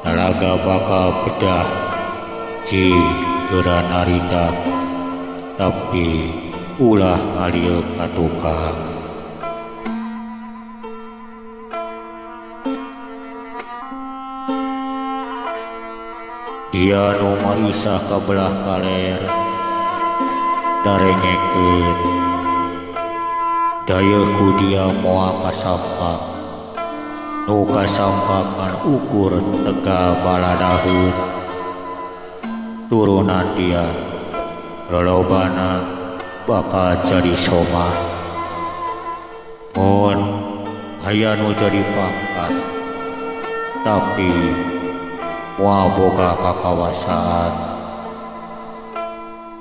Talaga bakal bedah cing geura narindak tapi ulah ngalieuk ka tukang. Dia nu marisah ka belah kaler darengekeun dayeuh ku dia moal kasampak nu kasampak ngan ukur tegal baladahun turunan dia lolobana bakal jadi soma mun aya nu jadi pangkat tapi moal boga kakawasaan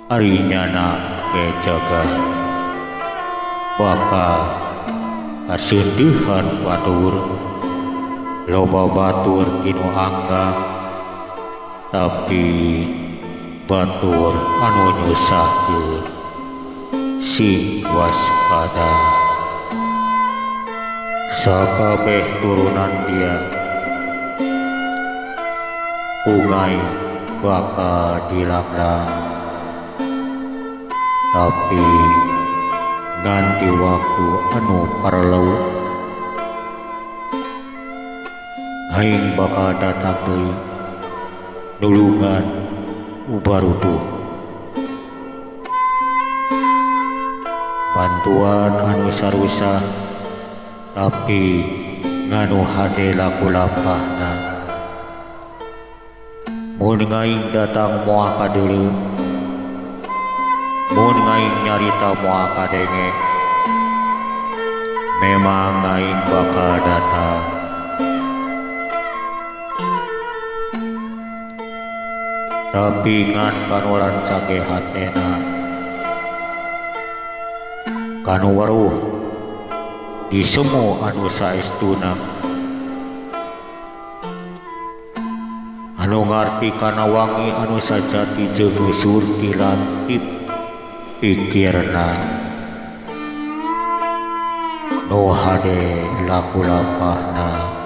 ari nyana ge jaga bakal kaseundeuhan batur loba batur tinu anggang tapi batur anu nyusahkeun sing waspada. Sakabeh turunan dia ungai bakal dilanglang tapi nganti waktu anu parelu aing bakal datang deui nulungan ubaruduh bantuan anu sarusah tapi nganu hade laku lampahna. Mun ngaing datang moal kadeuleu mun ngaing nyarita moal kadenge memang ngaing bakal datang. Tapi ngan kanu rancage hatena kanu weruh di semu anu saestuna anu ngarti kana wangi anu sajati jeung surti lantip pikirna nu hade laku lampahna.